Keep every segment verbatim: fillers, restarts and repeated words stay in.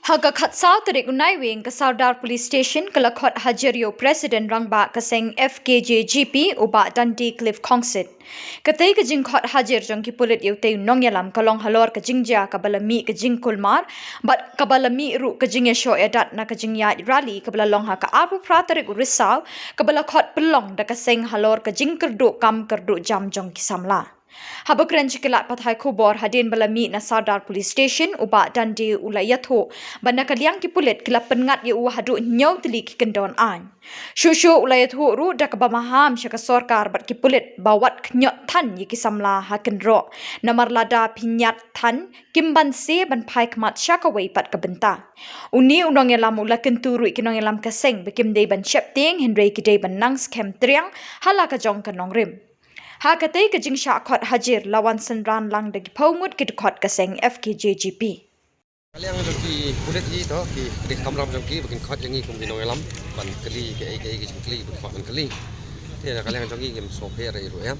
Ha ka khatsaw tarik u Naiwieng, ka Sardar Police Station ka la khot hajir ïa u President Rangbah ka seng F K J G P, u Bah Dundee Cliff Khongsit. Katei ka jingkhot hajir jong ki pulit ïa utei u nongïalam ka long halor ka jingjia kaba la mih ka jingkulmar bad kaba la mih ruh ka jingïashoh ïadat na ka jingïaid rally kaba la long ha ka arphew phra tarik u Risaw, kaba la khot pynlong da ka seng halor ka jingkyrduh kam kyrduh jam jong ki samla. Haba kren sha ki lad pathai khubor hadien ba la mih na Sardar Police Station, u Bah Dundee u la ïathuh ba na ka liang ki pulit ki la pynngat ïa u haduh hynñiew tylli ki kyndon aiñ. Shuh shuh u la ïathuh ruh da kaba maham sha ka sorkar bad ki pulit ba wat khñiot than ïa ki samla ha kynroh, namar lada pynñiat than kim banse ban phai khmat sha kawei pat ka bynta. Une u nongïalam u la kyntu ruh ïa ki nongïalam ka seng ba kim dei ban sheptieng, hynrei ki dei ban nang skhem triang ha la ka jong ka nongrim. Ha katei ka jingshah khot hajir la wan synran lang da ki phew ngut ki dkhot ka seng F K J G P. Ka liang jong ki pulit hi to, ki dei kamram jong ki ba kin khot ïa ngi kum ki nongïalam ban kylli kaei kaei ki jingkylli ba khot ban kylli. Te na ka liang jong ngi ngim sngewpher ei ruh em.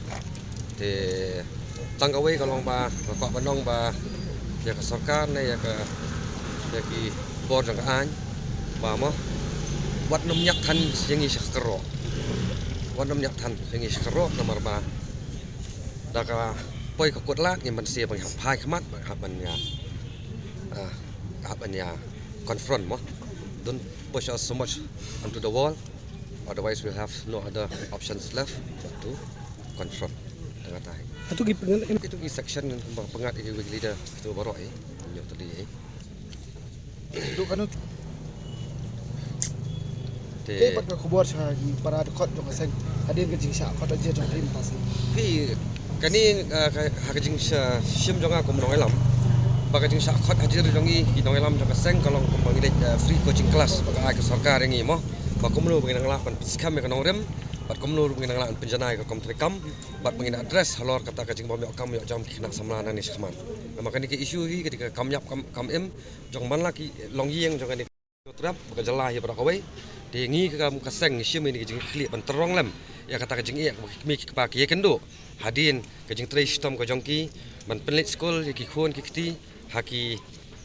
Te tang kawei ka long ba nga kwah ban ong ba ïa ka sorkar ne ïa ka, ïa ki bor jong ka aiñ ba mo wat nym ñiat than ïa ngi sha kyrroh. Wat nym ñiat than ïa ngi sha kyrroh namar ba da ka poi ka kut lad ngim banse ba ngi hap phai khmat ba ngi hap ban ïa, ah, hap ban ïa confront mo. Don't push us so much onto the wall. Otherwise, we'll have no other options left but to confront. Tang katai. Atu ki pyngan em. Itu ki section kumba pyngat ïa ki weak leader itu baroh eh. Ñiuh tadi eh. Duk anu. Te. Te pat ka khubor sha ki para dkhot jong ka seng hadien ka jingshah khot hajir jong ka seng. Phi kane, ah, ka, ha ka jingshim jong nga kum nongïalam ba ka jingshah khot hajir jong ngi ki nongïalam jong ka seng ka long kumba ngi leit, ah, free coaching class ba ka ai ka sorkar ïa ngi mo. Ba kumno ba ngin nang lah ban pynskhem ïa ka nongrim bad kumno ba ngin nang lah ban pynjanai ka kam treikam bad ba ngin address halor kata ka jingbym ïoh kam ïoh jam ki khynnah samla nangne shakhmat. Namar kane ka issue hi ka dei ka kam ïap kam, kam im jong man la ki longïing jong kane ka trap ba ka jylla hi baroh kawei. Te ngi ka kam ka seng ngi shim ïa kane ka jingkhlieh ban tyrrong lem ïa kata ka jingeh kaba ki kmie ki kpa ki ïakynduh hadien ka jingtrei shitom ka jong ki ban pynleit skul ïa ki khun ki kti ha ki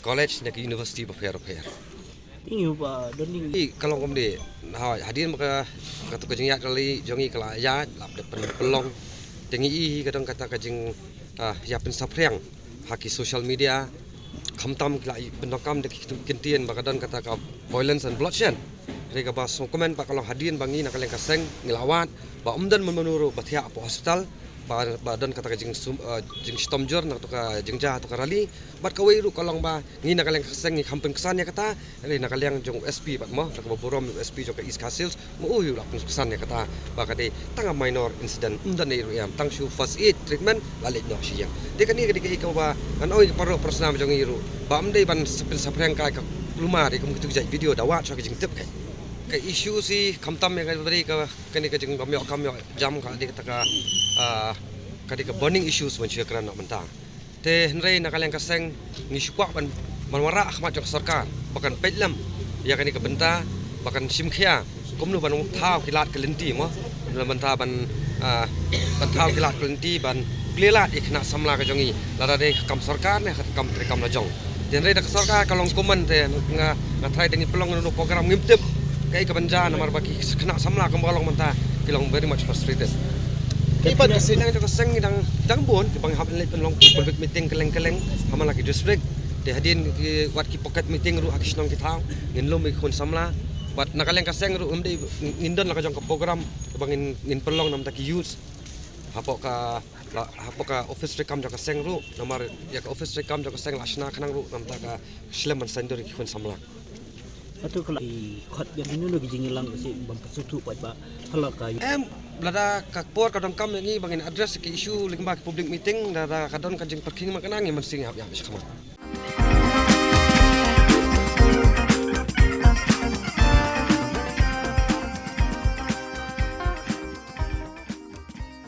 college ne ki university bapher bapher. Ïa ngi ba don ïa ngi. Ka long kumne, ha, hadien ba ka, katu ka jingïaid rally jong ngi ka la ïaid, la dep pyn-, pynlong. Te ngi i hi ka don kata ka jing, ah, ïa pynsaphriang ha ki social media. Khamtam ki la i pyndonkam da ki ktien ba ka don kata ka violence and bloodshed. Hynrei kaba sngewkmen pat ka long hadien ba ngi na ka liang ka seng ngi la wad ba ym don mano mano ruh ba thiah hapoh hospital. Ba, ba don kata ka jingsum, ah, jingshitom jur na katu ka jingjia katu ka rally. Bad kawei ruh ka long ba ngi na ka liang ka seng ngi kham pynksan ïa kata, hynrei na ka liang jong u S P bad mo, da kaba burom u S P jong ka East Khasi Hills, mo u hi u la pynksan ïa kata, ba ka dei tang ka minor incident, ym don ei ruh em, tang shu first aid treatment, la leit noh sha ïing. Te kane ka dei kaei kaba ngan ong ïa ki paralok parasnam jong ngi ruh, ba ym dei ban sa pynsaphriang kai ka kulmar ïa kum kitu ki jait video da wad sha ka jingtip kai. Ka issue hi khamtam ïa ka dei ka, kane ka jingbym ïoh kam ïoh jam ka dei kata ka, ah, ka dei ka burning issues ban shu ïakren noh mynta. Te hynrei na ka liang ka seng ngi shu kwah ban, ban wanrah ha khmat jong ka sorkar ba kan peit lem ïa kane ka bynta, ba kan shim khia kumno ban thaw ki lad ki lynti mo, ban, ban thaw ban, ah, ban thaw ki lad ki lynti ban plie lad ïa ki khynnah samla ka jong ngi, lada dei ka kam sorkar ne ka kam treikam la jong. Te hynrei da ka sorkar ka long kumne te nga, nga tharai da ngi pynlong kano kano program ngim tip kaei kaban jia namar ba ki khynnah samla kumba ka long mynta ki long very much frustrated. Ki pat ka seng, dang jong ka seng dang, dang bun kiba ngi hap leit pynlong ki public meeting kylleng kylleng ha man la ki district. Te hadien ki wat ki pocket meeting ruh ha ki shnong ki thaw ngin lum ïa ki khun samla. Bad na ka liang ka seng ruh ngim dei ngin don la ka jong ka program ba ngin, ngin pynlong namar ki youth hapoh ka, hapoh ka office treikam jong ka seng ruh namar ïa ka office treikam jong ka seng la shna khnang ruh namar ka shlem ban saiñdur ïa ki khun samla. Atu ka la i khot ïa ki, nunu ki jingïalang ka seng ban pynsngewthuh pat ba hala ka. Em, lada ka por ka donkam ïa ngi ba ngin address ki issue lyngba ki public meeting, lada ka don ka jingpyrkhing ma kane ngi mynsiem hap ïa shakhmat.